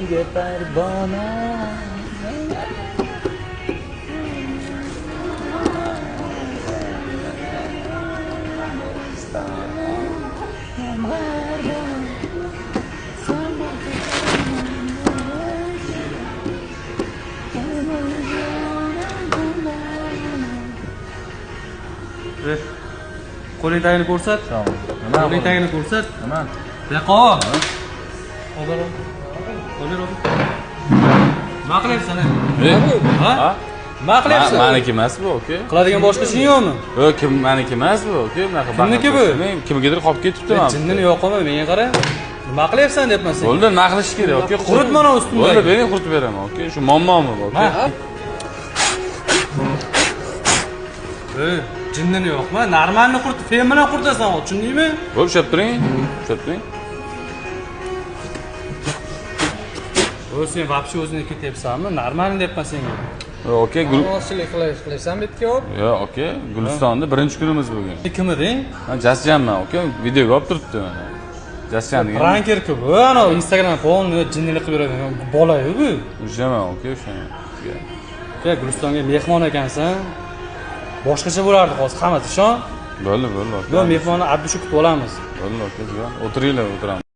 Senga parvona. Qo'ling tagini ko'rsat. Nima? Qo'ling tagini ko'rsat. Nima? Buyoqqa. Nima qilyapsan? Ha? Nima qilyapsan? Maniki emas bu, aka. Qiladigan boshqa ishing yo'qmi? Yo'q, kim maniki emas bu, aka. Bunaqa Kimniki bu? Kimnikidir qolib ketibdi mana. Jinnini yo'qolma, menga qara. Nima qilyapsan deyapman senga. Bo'ldi, nima qilish kerak, aka? Qurit mana ustimdagi. Bo'ldi, bering, quritib beraman, aka. Shu muammomi bu, aka? Ey, jinnini yo'qma, normalni qurit, fen bilan quritasan, tushundingmi? Bo'lib, ushlab turing, ushlab turing. O sen вообще o'zingni ketyapsanmi? Normalni deyapman senga. Yo'q, aka, gul Ozchilik qilyapsan bu yerga olib. Yo'q, aka, Gulistonda birinchi kunimiz bugun. Kim eding? Men Jasjanman, aka, videoga olib turibdi mana. Jasjan degan. Pranker-ku bu, ana Instagram polni jinnilik qilib yuradigan bola-yu bu. O'shaman, aka, o'shaman. Aka, Gulistonga mehmon ekansan. Boshqacha bo'lardi hozir, hammasi ishon. Bo'ldi, bo'ldi, aka. Yo'q, mehmonni abdushu kutib olamiz. Bo'ldi, aka, o'tiringlar, o'tiramiz.